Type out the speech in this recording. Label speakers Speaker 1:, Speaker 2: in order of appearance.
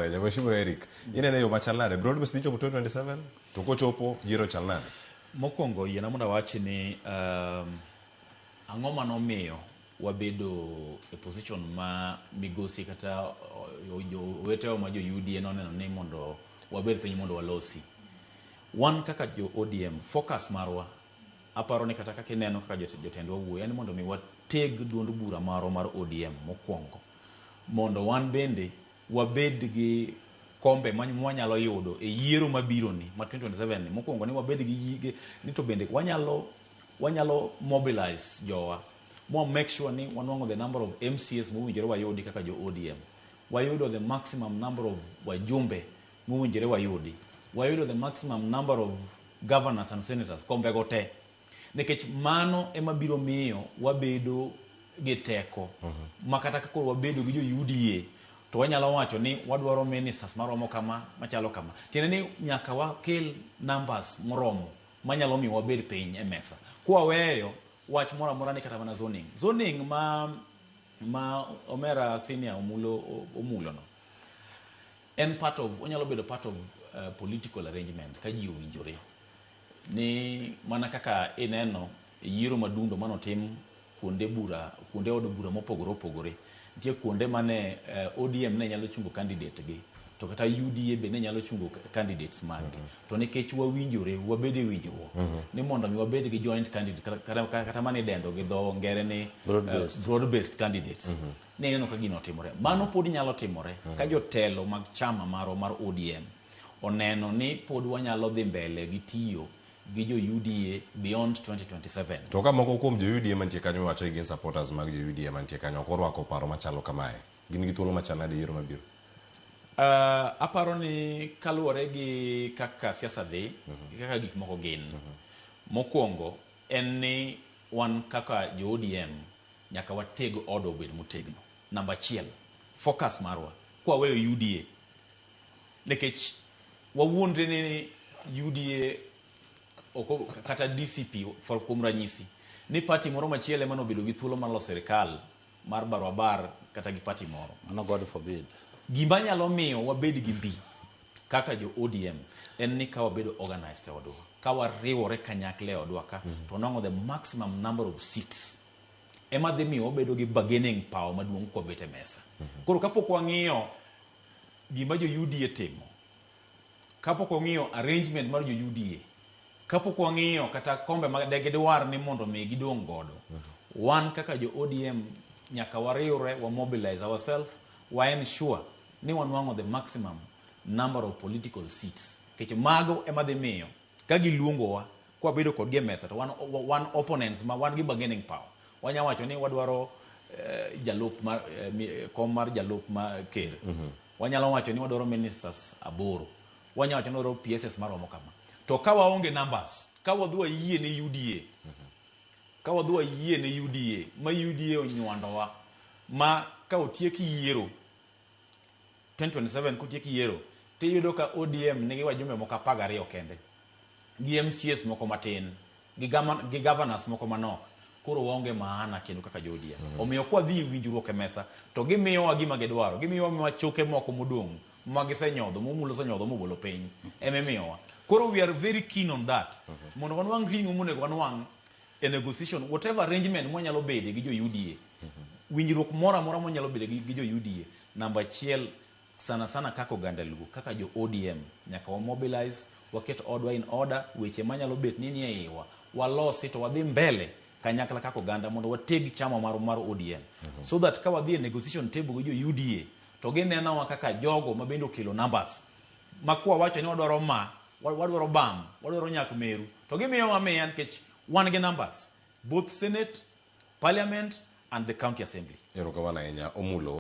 Speaker 1: ahinya. Mheshimiwa Eric, inene yo machal nade? Broad based dhi chopo 2027 to kochopo yiero chal nade?
Speaker 2: Mokwongo yiena mondo awach ni ang'o manomiyo wabedo e position ma migosi kata owetewa ma jo UDA noneno ni mondo wabed piny mondo walosi. Wan kaka jo ODM, focus marwa aparo ni kata kaka ineno kaka jotendwa wuoyo en mondo mi wateg duond bura marwa mar ODM mokwongo mondo wan bende wabed gi kombe mwanyalo yudo e yiero mabiro ni ma 2027 ni mokwongo ni wabed gi yige ni to bende wanyalo mobilize jowa mwa make sure ni wanwang'o the number of MCAs mowinjore wayudi kaka jo ODM, wayudo the maximum number of wajumbe mowinjore wayudi, wayudo the maximum number of governors and senators, kombego te, nikech mano ema biro miyo wabedo gi teko ma kata ka koro wabedo gi jo UDA to wanyalo wacho ni wadwaro ministers maromo kama, machalo kama. Tiende ni nyaka wakel numbers moromo manyalo miyo wabed piny e mesa kwaweyo wach moro amora ni kata mana zoning ma Omera Senior omulo no en part of, onyalo bedo part of political arrangement ka ji owinjore ni mana kaka ineno e yiero madundo manotim kuonde bura, kuonde od bura mopogore opogore. Nitie kuonde mane ODM ne nyalo chungo candidate gi to kata UDA be ne nyalo chungo candidates mag gi, to nikech wawinjore, wabedo e winjruok ni mondo mi wabed gi joint candidate kata mane idendo gi dho ngere ni
Speaker 3: Broad-based.
Speaker 2: Broad based candidates, ne ineno ka gino otimore. Mano pod nyalo timore ka jotelo mag chama marwa mar ODM oneno ni pod wanyalo dhi mbele gi tiyo gi jo UDA beyond 2027.
Speaker 1: To ka moko kuom jo UDA mantie kanyo wacho ni gin supporters mag jo UDA mantie kanyo ok orwako paro machalo kamae, gin gi thuolo machal nade e yiero mabiro?
Speaker 2: Aparo ni kaluwore gi kaka siasa dhi, gi kaka gik moko gin, mokwongo en ni wan kaka jo ODM nyaka wateg odwa obed motegno. Namba achiel, focus marwa kwaweyo UDA, nikech wawuondre ni UDA oko, kata DCP for kuom ranyisi ni party moro machielo ema nobedo gi thuolo mar loso sirikal mar barwabar kata gi party moro.
Speaker 3: Mano God forbid.
Speaker 2: Gima nyalo miyo wabed gi mbi kaka jo ODM en ni ka wabedo organized e odwa, ka wariwore kanyakla e odwa ka, to wanwang'o the maximum number of seats ema dhi miyo wabedo gi bargaining power maduong' kwabet e mesa. Koro kapok wang'iyo gima jo UDA timo, kapok wang'iyo arrangement mar jo UDA, kapok wang'iyo kata kombe ma degidwar ni mondo mi gidong' godo, wan kaka jo ODM nyaka wariwre, wa mobilize ourselves, wa ensure ni wanwang'o the maximum number of political seats, nikech mago ema dhi miyo ka giluongowa kwabedo kodgi e mesa to wan opponents ma wan gi bargaining power, wanya wacho ni wadwaro jalup mar kom mar jalup ma ker, wanyalo wacho ni wadwaro ministers aboro, wanyalo wacho ni wadwaro PSS maromo kama. To ka waonge numbers, ka wadhi wayie ne UDA, ka wadhi wayie ne UDA ma UDA onywandowa ma ka otiek yiero 2027, kotiek yiero tiyudo ka ODM nigi wajumbe moko 12 kende gi MCAs moko matin gi governors moko manok, koro waonge maana kendo kaka jo ODM. Omiyo kwadhi e winjruok e mesa to gimiyowa gima gidwaro, gimiyowa miwa choke moko modong' ma gisenyodho momulo osenyodho mobolo piny ema imiyowa. Koro we are very keen on that mondo wanwang' ring'o monego wanwang' e negotiation, whatever arrangement mwanyalo bede gi jo UDA, winjruok moro amora mwanyalo bede gi jo UDA. Namba achiel sana sana kaka oganda Luo, kaka jo ODM, nyaka wa mobilize, waket odwa in order, weche manyalo bet ni nie iwa walosi to wadhi mbele kanyakla kaka oganda mondo wateg chama mar ODM, so that ka wadhi e negotiation table gi jo UDA to ginenowa kaka jogo ma bende okelo numbers ma kwa wacho ni wadwaro ma wadwaro bam, wadwaro nyak meru, to gimiyowa miya nikech wan gi numbers both senate, parliament and the county assembly.
Speaker 1: Erokamano ahinya, Omulo.